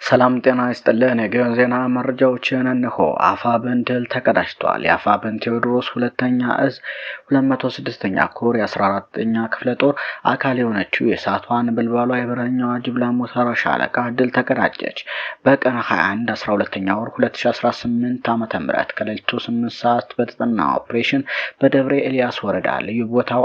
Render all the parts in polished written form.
ሰላም ጤና ይስጥልን። የግዮን ዜና መረጃዎችን እንሆ። አፋብን ድል ተቀዳጅቷል። የአፋብን ቴዎድሮስ ሁለተኛ እዝ 206ኛ ኮር የ14ኛ ክፍለ ጦር አካል የሆነችው የእሳቷ ነበልባሏ የበረኛዋ ጅብላ ሞተራ ሻለቃ ድል ተቀዳጀች። በቀን 21 12ኛ ወር 2018 ዓ.ም ከሌሊቱ 8 ሰዓት በተጠና ኦፕሬሽን በደብረ ኤልያስ ወረዳ ልዩ ቦታው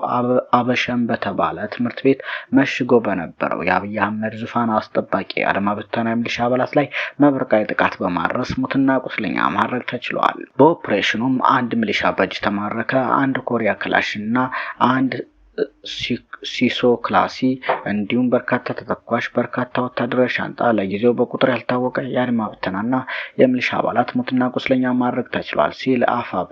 አበሸን በተባለ ትምህርት ቤት መሽጎ በነበረው የአብይ አህመድ ዙፋን አስጠባቂ አድማ ብተና የሚሊሻ አባላት ላይ መብረቃዊ ጥቃት በማድረስ ሙትና ቁስለኛ ማድረግ ተችሏል። በኦፕሬሽኑም አንድ ሚሊሻ በእጅ ተማረከ፣ አንድ ኮሪያ ክላሽ እና አንድ ሲሶ ክላሲ እንዲሁም በርካታ ተተኳሽ፣ በርካታ ወታደራዊ ሻንጣ፣ ለጊዜው በቁጥር ያልታወቀ የአድማ ብተናና የሚሊሻ አባላት ሙትና ቁስለኛ ማድረግ ተችሏል ሲል አፋብ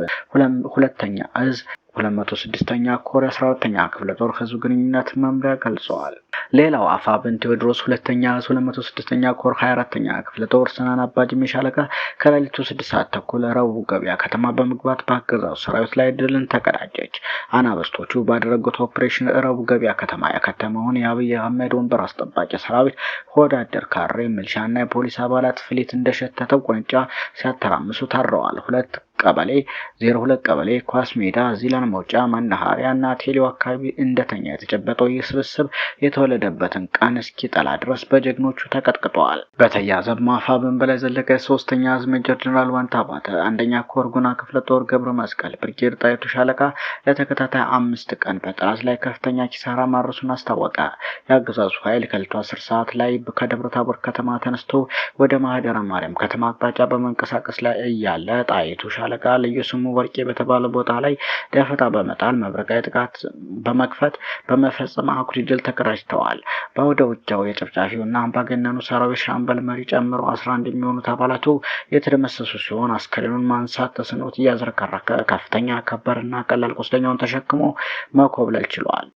ሁለተኛ እዝ 206ኛ ኮር 14ኛ ክፍለ ጦር ህዝብ ግንኙነት መምሪያ ገልጸዋል። ሌላው አፋብን ቴዎድሮስ ሁለተኛ እዝ 206ኛ ኮር 24ኛ ክፍለ ጦር ስናን አባጅሜ ሻለቃ ከሌሊቱ 6 ሰዓት ተኩል ረቡዕ ገበያ ከተማ በመግባት በአገዛዙ ሰራዊት ላይ ድልን ተቀዳጀች። አናበስቶቹ ባደረጉት ኦፕሬሽን ረቡዕ ገበያ ከተማ ያከተመውን የአብይ አህመድ ወንበር አስጠባቂ ሰራዊት ሆዳደር ካሬ ሚሊሻና የፖሊስ አባላት ፍሊት እንደሸተተው ቁንጫ ሲያተራምሱ ታረዋል። 2 ቀበሌ 02 ቀበሌ ኳስ ሜዳ፣ ዚላን መውጫ፣ መናኸሪያ እና ቴሌው አካባቢ እንደተኛ የተጨበጠው ይህ ስብስብ የተወለደበትን ቀን እስኪጠላ ድረስ በጀግኖቹ ተቀጥቅጠዋል። በተያያዘም አፋብን በላይ ዘለቀ ሶስተኛ እዝ ሜጀር ጀነራል ዋንታ አባተ አንደኛ ኮር ጉና ክፍለ ጦር ገብረ መስቀል ብርጌድ ጣይቱ ሻለቃ ለተከታታይ 5 ቀን በጠላት ላይ ከፍተኛ ኪሳራ ማድረሱን አስታወቀ። የአገዛዙ ኃይል ከሌሊቱ 10 ሰዓት ላይ ከደብረ ታቦር ከተማ ተነስቶ ወደ ማህደረ ማርያም ከተማ አቅጣጫ በመንቀሳቀስ ላይ እያለ ጣይቱ ሻለቃ ልዩ ስሙ ወርቄ በተባለ ቦታ ላይ ደፈጣ በመጣል መብረቃዊ ጥቃት በመክፈት በመፈጸም አኩሪ ድል ተቀዳጅተዋል። በአውደ ውጊያው የጨፍጫፊውና አምባገነኑ ሰራዊት ሻምበል መሪ ጨምሮ 11 የሚሆኑት አባላቱ የተደመሰሱ ሲሆን አስከሬኑን ማንሳት ተስኖት እያዝረከረከ ከፍተኛ ከባድና ቀላል ቁስለኛውን ተሸክሞ መኮብለል ችሏል።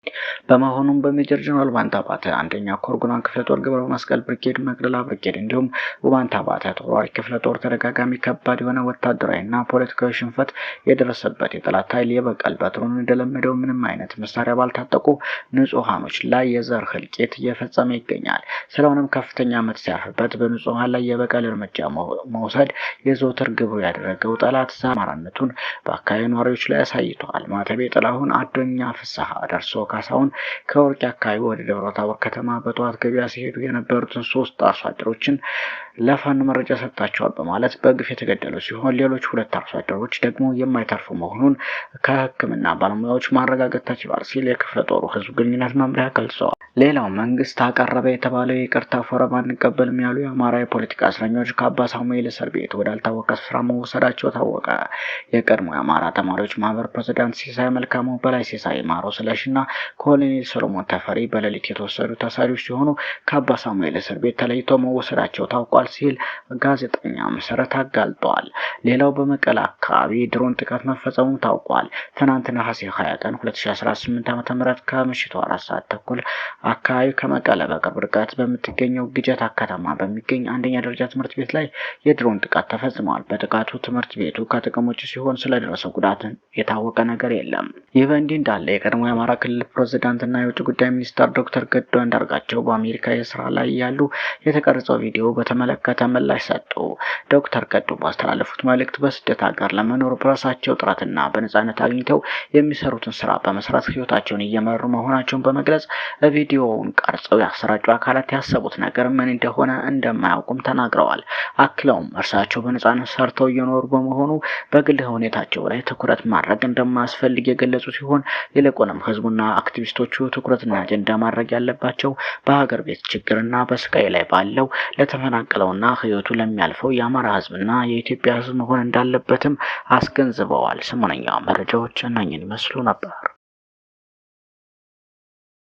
በመሆኑም በሜጀር ጀነራል ዋንታ አባተ አንደኛ ኮር ጉና ክፍለ ጦር ገብረ መስቀል ብርጌድ፣ መቅደላ ብርጌድ እንዲሁም ውባንታ አባተ ተወርዋሪ ክፍለ ጦር ተደጋጋሚ ከባድ የሆነ ወታደራዊና ፖለቲካዊ ሽንፈት የደረሰበት የጠላት ኃይል የበቀል በትሩን እንደለመደው ምንም አይነት መሳሪያ ባልታጠቁ ንጹሃኖች ላይ የዘር ህልቂት እየፈጸመ ይገኛል። ስለሆነም ከፍተኛ ምት ሲያርፍበት በንጹሃን ላይ የበቀል እርምጃ መውሰድ የዘወትር ግብሩ ያደረገው ጠላት አማራነቱን በአካባቢ ነዋሪዎች ላይ አሳይተዋል። ማተቤ ጥላሁን፣ አዶኛ ፍስሐ፣ ደርሶ ካሳሁን ከወርቂ አካባቢ ወደ ደብረ ታቦር ከተማ በጠዋት ገበያ ሲሄዱ የነበሩትን 3 አርሶ አደሮችን ለፋኖ መረጃ ሰጥታቸዋል በማለት በግፍ የተገደሉ ሲሆን ሌሎች 2 አርሶ አደሮች ደግሞ የማይተርፉ መሆኑን ከሕክምና ባለሙያዎች ማረጋገጥ ተችሏል ሲል የክፍለ ጦሩ ህዝብ ግንኙነት መምሪያ ገልጸዋል። ሌላው መንግስት አቀረበ የተባለው የይቅርታ ፎረም አንቀበልም ያሉ የአማራ የፖለቲካ እስረኞች ከአባ ሳሙኤል እስር ቤት ወዳልታወቀ ስፍራ መወሰዳቸው ታወቀ። የቀድሞ የአማራ ተማሪዎች ማህበር ፕሬዝዳንት ሲሳይ መልካሙ፣ በላይ ሲሳይ፣ ማሮ ስለሽና ኮሎኔል ሰሎሞን ተፈሪ በሌሊት የተወሰዱ ታሳሪዎች ሲሆኑ ከአባ ሳሙኤል እስር ቤት ተለይተው መወሰዳቸው ታውቋል ሲል ጋዜጠኛ መሰረት አጋልጧል። ሌላው በመቀለ አካባቢ ድሮን ጥቃት መፈጸሙ ታውቋል። ትናንት ነሐሴ 20 ቀን 2018 ዓ.ም ከምሽቱ 4 ሰዓት ተኩል አካባቢ ከመቀለ በቅርብ ርቀት በምትገኘው ግጀታ ከተማ በሚገኝ አንደኛ ደረጃ ትምህርት ቤት ላይ የድሮን ጥቃት ተፈጽሟል። በጥቃቱ ትምህርት ቤቱ ከጥቅም ውጭ ሲሆን ስለደረሰው ጉዳት የታወቀ ነገር የለም። ይህ በእንዲህ እንዳለ የቀድሞ የአማራ ክልል ፕሬዝዳንትና የውጭ ጉዳይ ሚኒስትር ዶክተር ገዱ አንዳርጋቸው በአሜሪካ የስራ ላይ ያሉ የተቀረጸው ቪዲዮ በተመለከተ ምላሽ ሰጡ። ዶክተር ገዱ ባስተላለፉት መልእክት በስደት ሀገር ለመኖር በራሳቸው ጥረትና በነጻነት አግኝተው የሚሰሩትን ስራ በመስራት ህይወታቸውን እየመሩ መሆናቸውን በመግለጽ ቪዲዮውን ቀርጸው ያሰራጩ አካላት ያሰቡት ነገር ምን እንደሆነ እንደማያውቁም ተናግረዋል። አክለውም እርሳቸው በነጻነት ሰርተው እየኖሩ በመሆኑ በግል ሁኔታቸው ላይ ትኩረት ማድረግ እንደማያስፈልግ የገለጹ ሲሆን ይልቁንም ህዝቡና አክቲቪስቶቹ ትኩረትና አጀንዳ ማድረግ ያለባቸው በሀገር ቤት ችግርና በስቃይ ላይ ባለው ለተፈናቀለውና ህይወቱ ለሚያልፈው የአማራ ህዝብና የኢትዮጵያ ህዝብ መሆን እንዳለበትም አስገንዝበዋል። ሰሞነኛ መረጃዎች እነኝህን ይመስሉ ነበር።